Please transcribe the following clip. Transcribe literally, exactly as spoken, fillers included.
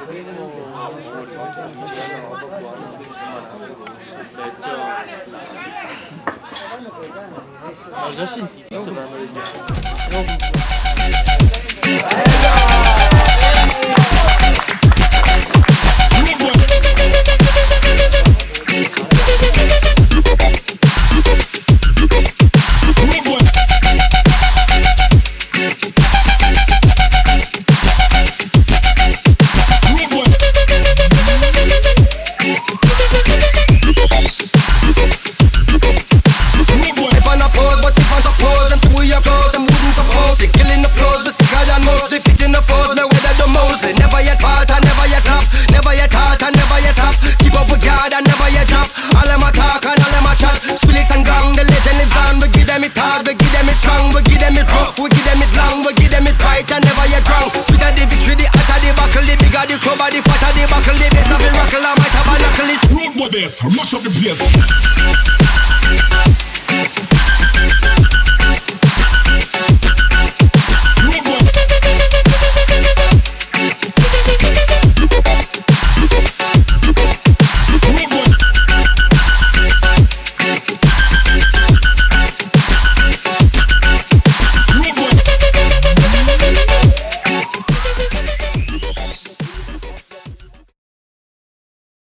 Ho già sentito. If I not pose, but if I suppose, dem see we a close, dem wouldn't suppose. They killing the flows, we sicker than most. They fitting the foes, no weather the most. They never yet falter, never yet flop, never yet halt, and never yet stop. Keep up with God, and never yet drop. All dem a talk and all dem a chat. Skrillex and gang, the legend lives on. We give dem it hard, we give dem it strong, we give dem it rough, we give dem it long, we give dem it right and never yet wrong. Sweeter the victory, the hotter the buckle, the bigger the club, the fatter the buckle, the bass of the rockle, I might have a knuckle. It's rude with this, mash up the place.